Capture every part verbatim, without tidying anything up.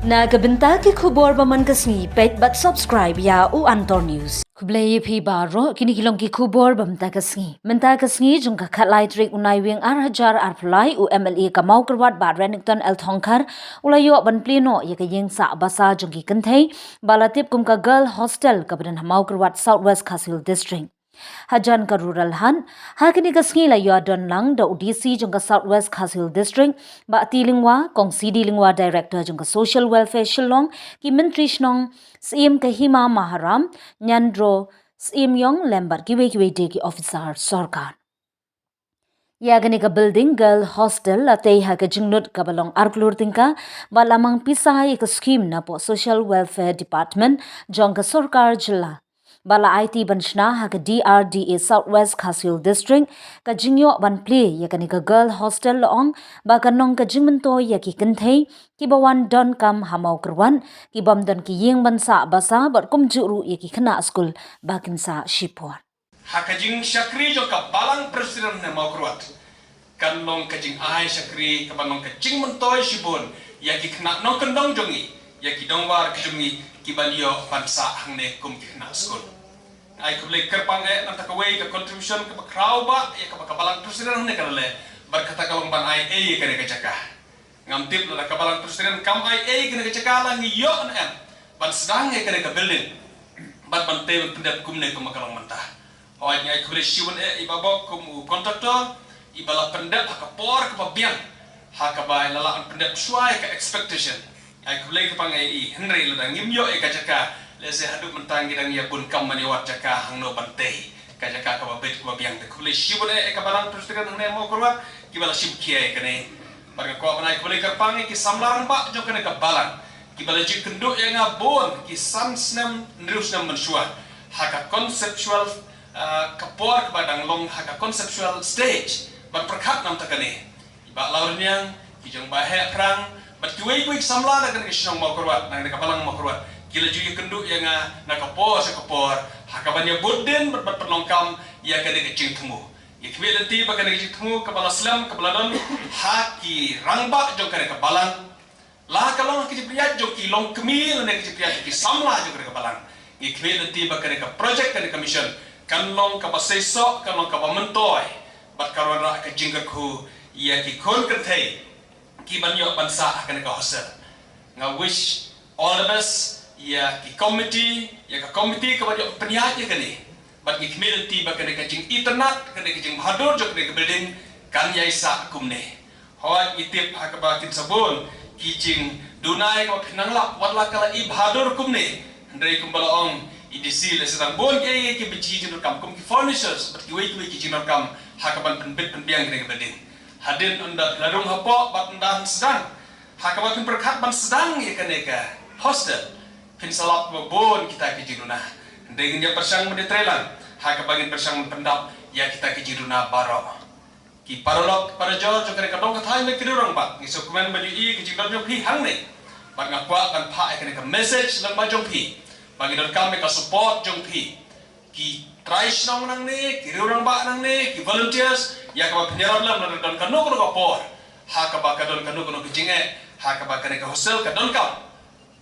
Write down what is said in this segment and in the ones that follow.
Na ka bynta ki khubor ba man ka sngi, peit bad subscribe ïa u Antor News. Khublei ïa phi baroh, kine ki long ki khubor ba mynta ka sngi. Mynta ka sngi jong ka khatlai tarik u Naiwieng ar hajar arphew lai, u M L A ka Mawkyrwat Bah Renikton L Thongkhar u la ïoh ban plie noh ïa ka ïing sah basa jong ki kynthei ba la tip kum ka Girl Hostel kaba don ha Mawkyrwat, South West Khasi Hills District. Hajan ka Rural Hunt, ha kane ka sngi la ïoh don lang da u D C jong ka South West Khasi Hills District, Bah T Lyngwa, Kong C D Lyngwa, Director jong ka Social Welfare Shillong, ki Myntri Shnong, Syiem ka Hima Maharam, Nyandro Syiem Yong lem bad kiwei kiwei de ki officer sorkar. Ïa kane ka building Girl Hostel la tei ha ka jinglut kaba long ar klur tyngka, bad la mang pisa ïa ka scheme napoh Social Welfare Department jong ka sorkar jylla. Bad la aiti ban shna ha ka D R D A South West Khasi Hills District ka jingïoh ban plie ïa kane ka Girl Hostel, la ong ba kan long ka jingmyntoi ïa ki kynthei kiba wan donkam ha Mawkyrwat, ki bym don ki ïing ban sah basa bad kumjuh ruh ïa ki khynnah skul ba kin sah shipor. Ha ka jingshakri jong ka Balang Presbyterian hangne Mawkyrwat, kan long ka jingai shakri kaba long ka jingmyntoi shibun ïa ki khynnah nongkyndong jong ngi, ïa ki dongwar ki jong ngi, kiban ïoh ban sah hangne kum ki khynnah skul. Ai khublei kyrpang eh na kata kawei ka contribution kaba khraw ba ïa kaba ka Balang Presbyterian hangne ka la leh, bad kata ka long ban ai ei ïa kane ka jaka. Ngam tip lada ka Balang Presbyterian kam ai ei kane ka jaka, la ngi ïoh ne em ban sdang ïa kane ka building bad ban tei ban pyndep kumne kumba ka long mynta. Hooid, ngi ai khublei shibun eh i Bah Bok kum u contractor iba la pyndep ha ka por kaba biang, ha kaba la lah ban pyndep shuwa ïa ka expectation. Ai khublei kyrpang eh i, hynrei lada ngim ïoh ïa ka jaka, lehse haduh mynta ngi dang ïa bun kam ban ïa wad jaka hangno ban tei. Ka jaka kaba bit kaba biang. Te khublei shibun eh ïa ka Balang Presbyterian hangne Mawkyrwat kiba la shim khia ïa kane. Bad nga kwah ban ai khublei kyrpang ïa ki samla rangbah jong kane ka balang kiba la ju kynduh ïa nga bun ki san snem, hynriew snem mynshuwa ha ka conceptual, ah, ka por kaba dang long ha ka conceptual stage ban pyrkhat na ka bynta kane. I Bah Lawrniang, ki jong Bah Heh Phrang, bad kiwei kiwei ki samla na kane ka shnong Mawkyrwat, na kane ka balang Mawkyrwat, ki la ju ïa kynduh ïa nga na ka por sha ka por ha kaban ïa bud dien bad, bad pynlong kam ïa kane ka jingthmu. Ngi khmih lynti ba kane ka jingthmu kaba la slem kaba la don ha ki rangbah jong kane ka balang, la ka long ha ka jingpynïaid jong ki longkmie lane ka jingpynïaid jong ki samla jong kane ka balang, ngi khmih lynti ba kane ka project, kane ka mission kan long kaba seisoh, kan long kaba myntoi bad kan wanrah ka jingkyrkhu ïa ki khun kynthei kiban ïoh ban sah ha kane ka hostel. Nga wish all the best ïa ki committee, ïa ka committee kaba ïoh pynïaid ïa kane. Bad ngi khmih lynti ba kane ka jingitynnad, kane ka jingbhadur jong kane ka building kan ïai sah kumne. Hooid, ngi tip ha kaba kin sa bun ki jingduna ïa kaba phin nang lap, wat la ka la i bhadur kumne. Hynrei kumba la ong i D C, lehse dang bun kiei kiei kiba jingdonkam kum ki furnitures bad kiwei kiwei ki jingdonkam ha kaban pynbit pynbiang kane ka building. Hadien ynda phi la rung hapoh bad ynda phin sdang, ha kaba phin pyrkhat ban sdang ïa kane ka hostel, phin sa lap ba bun kita ki jingduna. Hynrei ngin ïa pyrshang ban ïatreilang ha kaba ngin pyrshang ban pyndap ïa kita ki jingduna baroh. Ki paralok parajor jong kane ka dong ka thaiñ, ki riew rangbah, ngi sngewkmen ban ïohi ka jingdon jong phi hangne. Bad nga kwah ban phah ïa kane ka message lyngba jong phi ba ngi donkam ïa ka support jong phi, ki trai shnong nangne, ki riew rangbah nangne, ki volunteers, ïa kaba phin ïarap lem lada don kano kano ka por ha kaba ka don kano kano ka jingeh ha kaba kane ka hostel ka donkam.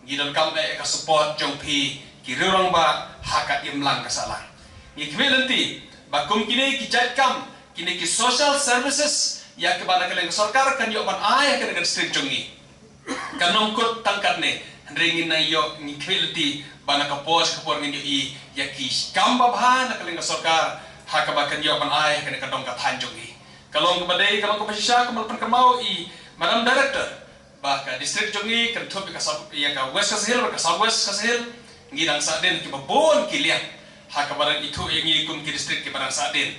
Ngi donkam eh ïa ka support jong phi ki riew rangbah ha ka imlang ka sahlang. Ngi khmih lynti ba kum kine ki jait kam, kine ki social services ïa kiba na ka liang ka sorkar kan ïoh ban ai ha kane ka district jong ngi, kan ym kut tang katne. Hynrei ngin nang ïoh, ngi khmih lynti ba na ka por sha ka por ngin ïohi ïa ki kam babha na ka liang ka sorkar ha kaba kan ïoh ban ai ha kane ka dong ka thaiñ jong ngi. Ka long kaba dei, ka long kaba shisha, kumba la pynkynmaw i Madam Director, ba ka district jong ngi kynthup ïa ka South, ïa ka West Khasi Hills bad ka South West Khasi Hills, ngi dang sahdien kiba bun ki liang ha kaba dang ithuh ïa ngi kum ki district kiba dang sahdien.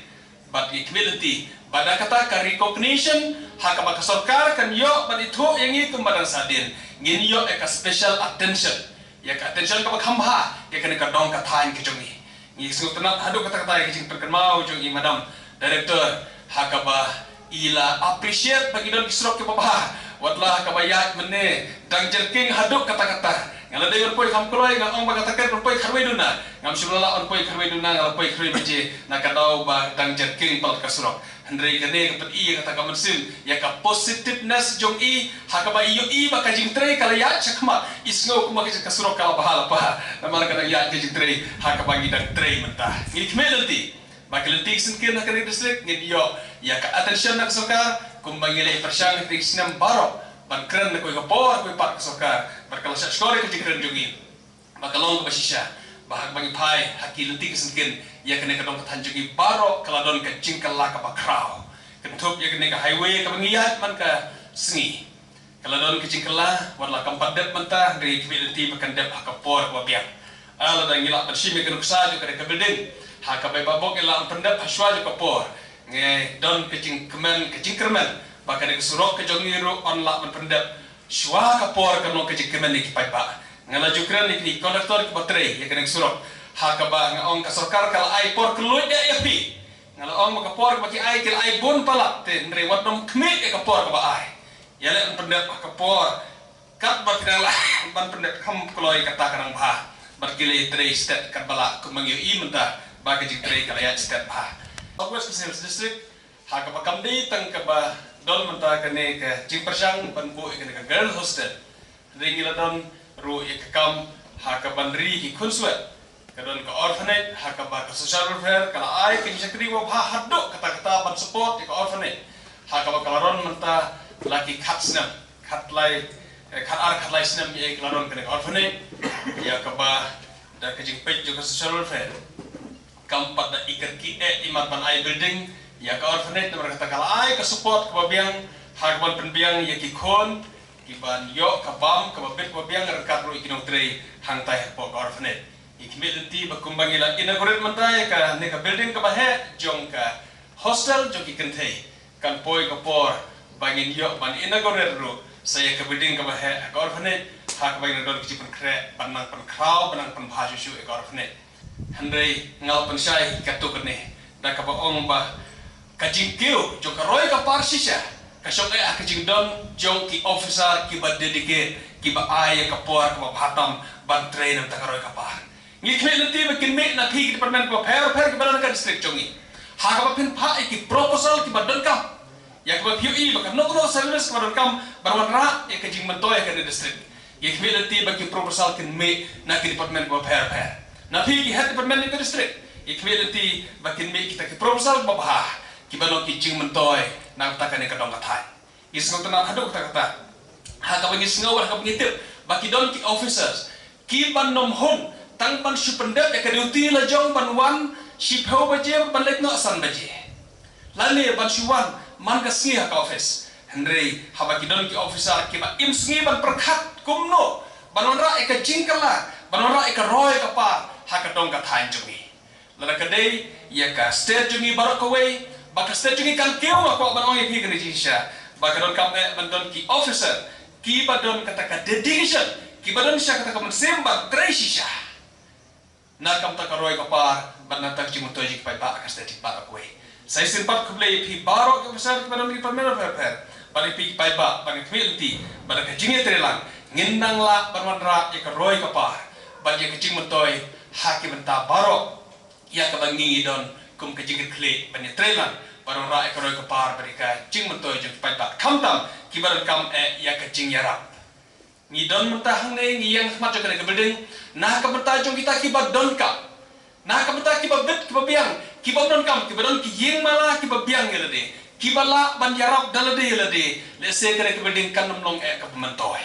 Bad ngi khmih lynti ba da kata ka recognition ha kaba ka sorkar kan ïoh ban ithuh ïa ngi kum ba dang sahdien, ngin ïoh ïa ka special attention, ïa ka attention kaba kham bha ïa kane ka dong ka thaiñ ka jong ngi. Ngi sngewtynnat haduh katta katta ïa ka jingpynkynmaw jong i Madam Director ha kaba i la appreciate ba ngi don ki surok kiba bha. Wat la ha kaba ïaid mynne dang jerking haduh katta katta. Nga la dei ban poi kham kloi, nga ong ba nga target ban poi khatwei duna. Ngam shym la lah ban poi khatwei duna, nga la poi khatwei baje na ka daw ba dang jerking palat ka surok. Hynrei kane ka pyni ïa kata ka mynsiem, ïa ka positiveness jong i, ha kaba i ïohi ba ka jingtrei ka la ïaid shakhmat, i sngew kumba ka surok ka la bha la bha. Namar ka dang ïaid ka jingtrei ha kaba ngi dang trei mynta. Ngi khmih lynti ba ka lynti ka syngkien ha kane ka district ngin ïoh ïa ka attention na ka sorkar, kumba ngi la pyrshang ha kine ki snem baroh ban kren na kawei ka por kawei pat ka sorkar, bad ka la shah shkor ïa ka jingkren jong ngi. Ba ka long kaba shisha ba haba ngi phai ha ki lynti ki syngkien ïa kane ka dong ka thaiñ jong ngi baroh ka la don ka jingkylla kaba khraw. Kynthup ïa kane ka highway kaba ngi ïaid man ka sngi, ka la don ka jingkylla, wat la kam pat dep mynta, hynrei ngi khmih lynti ba kan dep ha ka por kaba biang. Lada ngi lah ban shim ïa ka nuksa jong kane ka building, ha kaba i Bah Bok i lah ban pyndep ha shuwa jong ka por, ngi don ka jingkmen, ka jingkyrmen ba kane ka surok ka jong ngi ruh yn lah ban pyndep shuwa ka por. Kan long ka jingkmen ïa ki paidbah. Nga la ju kren ïa ki kontraktor kiba trei ïa kane ka surok, ha kaba nga ong ka sorkar ka la ai por kylluid ïa phi. Nga la ong ba ka por ba ki ai ki la ai bun palat, te hynrei wat nym khmih ïa ka por kaba ai. Ïaleh ban pyndep ha ka por katba phi dang lah ban pyndep, kham kloi kata ka dang bha. Bad ki la ïatrei stet katba lah, kumba ngi ïohi mynta ba ka jingtrei ka la ïaid stet bha. South West Khasi Hills District, ha kaba kam dei tang kaba don mynta kane ka jingpyrshang ban buh ïa kane ka girl hostel, hynrei ngi la don ruh ïa ka kam ha kaban ri ki khunswet. Ka don ka orphanage ha kaba ka social welfare ka la ai ka jingshakri kaba bha haduh katta katta ban support ïa ka orphanage, ha kaba ka la don mynta la ki khat snem, khatlai, eh, khatar khatlai snem ïa ka la don kane ka orphanage. Ïa kaba da ka jingpeit jong ka social welfare kam pat da i kyrkieh i mat ban ai building ïa ka orphanage, namar kata ka la ai ka support kaba biang ha kaban pynbiang ïa ki khun kiban ïoh ka bam kaba bit kaba biang ryngkat ruh ïa ki nongtrei hangtai hapoh ka orphanage. Ngi khmih lynti ba kumba ngi la inaugurate mynta ïa kane ka building kaba heh jong ka hostel jong ki kynthei, kan poi ka por ba ngin ïoh ban inaugurate ruh sa ïa ka building kaba heh ha ka orphanage, ha kaba ngin don ka jingpynkhreh ban nang pynkhraw, ban nang pynbha shuh shuh ïa ka orphanage. Hynrei nga la pynshai katto katne da kaba ong ba ka jingkiew jong ka roi ka par shisha ka shong eh ha ka jingdon jong ki officer kiba dedicate, kiba ai ïa ka por kaba bha tam ban trei na bynta ka roi ka par. Ngi khmih lynti ba kin mih na phi ki department kiba pher pher kiba don ha ka district jong ngi, ha kaba phin phah ïa ki proposal kiba donkam, ïa kaba phi ïohi ba kano kano ka service kaba donkam ban wanrah ïa ka jingmyntoi ha kane ka district. Ngi khmih lynti ba ki proposal kin mih na ki department kiba pher pher. Na phi ki head department jong ka district, ngi khmih lynti ba kin mih kita ki proposal kiba bha, kiba long ki jingmyntoi na bynta kane ka dong ka thaiñ. Ngi sngewtynnat haduh katta katta ha kaba ngi sngew, ha kaba ngi tip ba ki don ki officers kiba nym hun tang ban shu pyndep ïa ka duty la jong ban wan shiphew baje ban leit noh san baje, lane ban shu wan man ka sngi ha ka office. Hynrei haba ki don ki officer kiba im sngi ban pyrkhat kumno ban wanrah ïa ka jingkylla, ban wanrah ïa ka roi ka par ha ka dong ka thaiñ jong ngi. Lada ka dei ïa ka state jong ngi baroh kawei, ba ka state jong ngi kan kiew, nga kwah ban ong ïa phi kane ka jingshisha, ba ka donkam eh ban don ki officer kiba don kata ka dedication, kiba don shisha kata ka mynsiem ban trei shisha na ka bynta ka roi ka par bad na ka bynta ka jingmyntoi jong ki paidbah ha ka state jong ngi baroh kawei. Sa shisien pat khublei ïa phi baroh ki officer kiba don ki department pher pher, bad ïa phi ki paidbah, bad nga khmih lynti ba da ka jingïatreilang ngin nang lah ban wanrah ïa ka roi ka par bad ïa ka jingmyntoi ha ki bynta baroh ïa kaba ngi ngi don kum ka jingkitkhlieh ban ïatreilang ban wanrah ïa ka roi ka par bad ïa ka jingmyntoi jong ki paidbah, khamtam kiba donkam eh ïa ka jingïarap. Ngi don mynta hangne, ngi ïeng ha khmat jong kane ka building na ka bynta jong kita kiba donkam, na ka bynta kiba bit kiba biang, kiba ym donkam, kiba don ki ïing mala kiba biang ïa lade, kiba lah ban ïarap da lade ïa lade. Lehse kane ka building kan ym long eh kaba myntoi,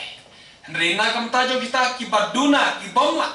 hynrei na ka bynta jong kita kiba duna, ki bym lah,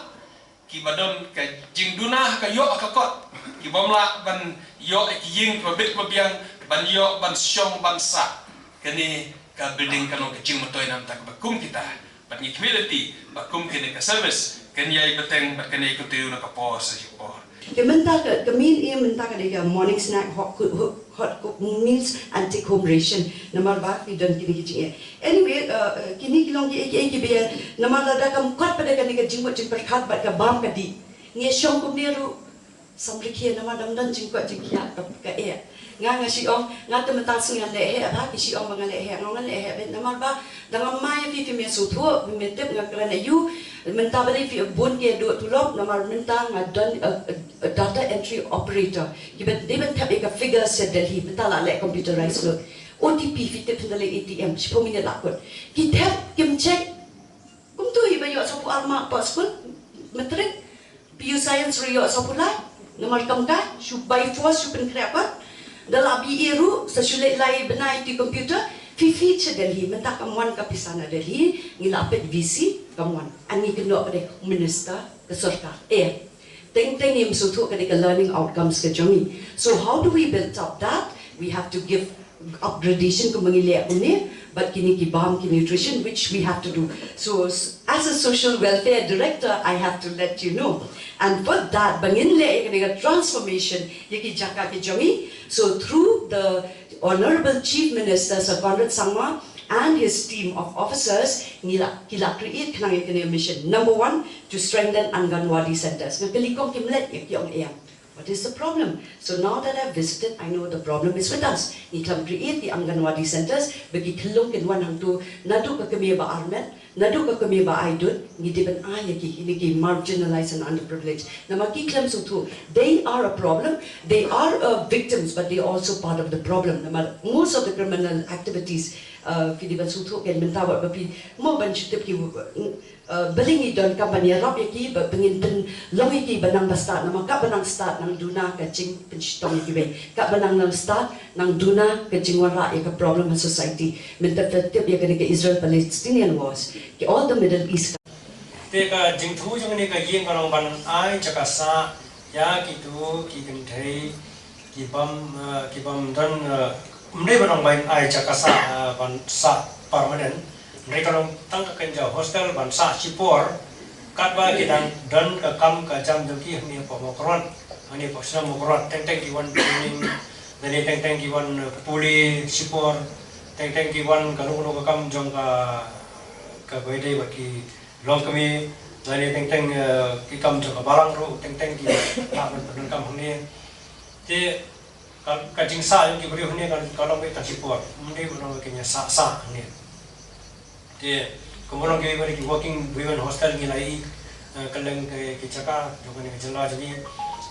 kiba don ka jingduna ha ka ïoh ha ka kot, ki bym lah ban ïoh ïa ki ïing kiba bit kiba biang ban ïoh ban shong ban sah, kane ka building kan long ka jingmyntoi na ka bynta kiba kum kita. Bad ngi khmih lynti ba kum kane ka service kan ïai bteng bad kan ïai continue na ka por sha ka por. Ka mynta ka, ka main aim mynta ka dei ka morning snack, hot cook, hot, hot cooked meals and take home ration. Namar ba ki don kine ki jingeh. Anyway, uh, uh, kine ki long kiei kiei kiba ïa, namar lada kam kot pat da kane ka jingmut jingpyrkhat bad ka bam ka dih, ngi shong kumne ruh samrkhie, namar dang don jingkot jingkhiah ka, ka eh. Nga nga shu ong, nga te mynta sngi ngan leh heh ba, ki shu ong ba ngan leh heh, nga ong ngan leh heh beit namar ba da nga mai phi, phi me sngewthuh, phi me tip nga kren aïu. Mynta balei phi bun ki duh tulop, namar mynta nga don a, a, a data entry operator. Kiba dei ban thep ïa ka figure sha Delhi, mynta la leh computerized lut. O T P phi tip, phin da leh A T M, shiphew minit la kut. Ki thep, kim check. Kumtu hi ba ïoh sawphew ar mark pat skul matric, P U science ruh ïoh sawphew lai. Namar kam kai, shu by force shu pynkhreh pat. Da la B A ruh sa shu leit lai bnai ti computer. Phi, phi sha Delhi, mynta kam wan ka pisa na Delhi, ngi la peit V C, kam wan. Ani kynnoh ka dei minister, ka sorkar. Eh, teng teng ïa sngewthuh ka dei ka learning outcomes ka jong ngi. So how do we build up that? We have to give upgradation kumba ngi leh kumne, bad kine ki bam, ki nutrition, which we have to do. So s- as a social welfare director, I have to let you know. And for that, ba ngin leh ïa kane ka transformation ïa ki jaka ki jong ngi. So through the Honorable Chief Minister Sir Conrad Sangma and his team of officers, ngi la, ki la create khnang ïa kane mission. Number one, to strengthen Anganwadi centers. Nga kylli kong kim leit, ïa ki ong ïa. What is the problem? So now that I've visited, I know the problem is with us. Ngi khlem create the Anganwadi centers, ba ki khyllung kin wan hangtu, naduh ka kmie ba armet, naduh ka kmie ba aidud, ngi dei ban ai ïa ki, ïa ki marginalized and underprivileged. Namar ki khlem sngewthuh, they are a problem, they are uh, victims, but they are also part of the problem. Namar most of the criminal activities, uh, ki dei ban sngewthuh kan mynta wat ba phi mo ban shu tip ki, uh, Uh, balei ngi donkam ban ïarap ïa ki, ba, ba ngin pynlong ïa ki ba nang ba stad, namar ka ba nang stad nang duna ka jingpynshitom ïa kiwei. Ka ba nang nang stad nang duna ka jingwanrah ïa ka problem ha society. Mynta phi tip ïa kane ka Israel Palestinian wars, ki all the Middle East. Te ka jingthmu jong kane ka ïing ka long ban ai jaka sah ïa kito ki kynthei ki bym, eh, ki bym don, eh, ym dei ban ong ban ai jaka sah, eh, ban sah permanent. Hynrei ka long tang ka kynja hostel ban sah shipor. Katba ki dang don ka kam ka jam jong ki hangne hapoh Mawkyrwat, hangne hapoh shnong Mawkyrwat, teng teng ki wan training, lane teng teng ki wan, eh, pule shipor, teng teng ki wan kano kano ka kam jong ka, kaba ïadei bad ki longkmie, lane teng teng, eh, ki kam jong ka balang ruh, teng teng ki lah ban pyndonkam hangne. Te ka, ka jingsah jong ki briew hangne ka, ka long beit tang shipor. Ym dei ban long ba kin ïa sah sah hangne. Te kumba long kiwei pat ki working women hostel ngi la ïohi, eh, kylleng ki, ki jaka jong kane ka jylla jong ngi,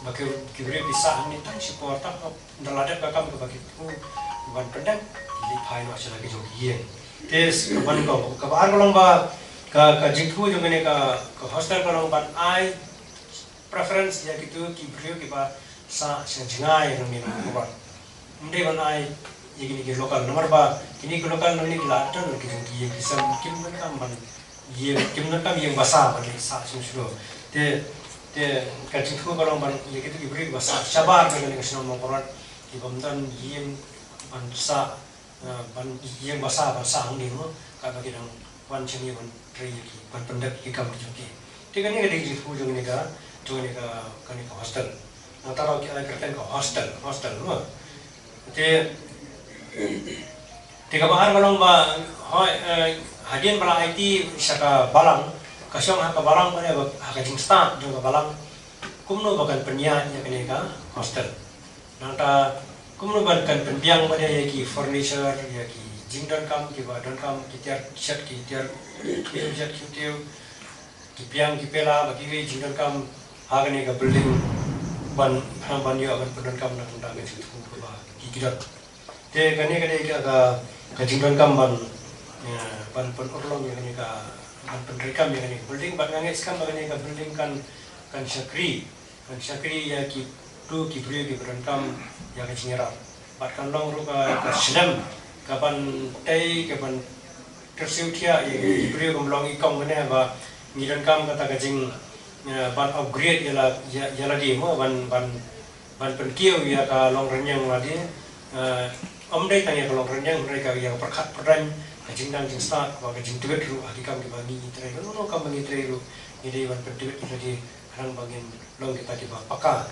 ba ki, ki briew ki sah hangne tang shipor, tang hok, ynda la dep ka kam kaba ki thmu ban pyndep, ki leit phai noh sha la ki jong ki ïing. Te s- ban kong kaba ar ka long ba ka, ka jingthmu jong kane ka, ka hostel ka long ban ai preference ïa kito ki briew kiba sah sha jngai nangne na Mawkyrwat. Ym dei ban ai ïa kine ki local, namar ba kine ki local nangne ki la don ki jong ki ïing ki sem, kim donkam ban ïing, kim donkam ïing basa ban leit sah sha shuh. Te, te ka jingthmu ka long ban ïa kito ki briew kiba sah shabar kane ka shnong Mawkyrwat, ki bym don ïing ban sah, eh, ban ïing basa ban sah hangne mo, katba ki dang wan shane ban trei ïa ki, ban pyndep ïa ki kam ki jong ki. Te kane ka dei ka jingthmu jong kane ka, jong kane ka, kane ka hostel. Nangta ruh ki ai kyrteng ka hostel, hostel mo. Te, te kaba ar ka long ba, hooid, eh, hadien ba la aiti sha ka balang, ka shong ha ka balang, ba ne ba ha ka jingstad jong ka balang, kumno ba kan pynïaid ïa kane ka hostel. Nangta kumno ban kan pynbiang pat ïa ki furniture, ïa ki jingdonkam kiba donkam, ki tiar shet, ki tiar shet, ki tiar, ki piang, ki pela, bad kiwei jingdonkam ha kane ka building ban, ban ïoh ban pyndonkam na ka bynta ka jingthmu kaba ki, ki don. Te kane ka dei ka, ka, ka jingdonkam ban, eh, ban pynurlong ïa kane ka, ban pyntreikam ïa kane ka building, bad nga ngeit skhem ba kane ka building kan, kan shakri, kan shakri ïa kito ki briew kiba donkam ïa ka jingïarap. Bad kan long ruh ka, ka shlem kaban tei, kaban kyrsiew thiah ïa ki briew, kam long i kong mane ba ngi donkam kata ka jing, eh, ban upgrade ïa la, ïa, ïa lade mo, ban, ban, ban pynkiew ïa ka longrynïeng lade. Eh, ym dei tang ïa ka longrynïeng, hynrei ka ïa ka pyrkhat pyrdaiñ, ka jingdang jingstad, bad ka jingtbit ruh ha ki kam kiba ngi trei. Kano kano kam ba ngi trei ruh ngi dei ban pyntbit ïa lade khnang ba ngin long kita kiba paka.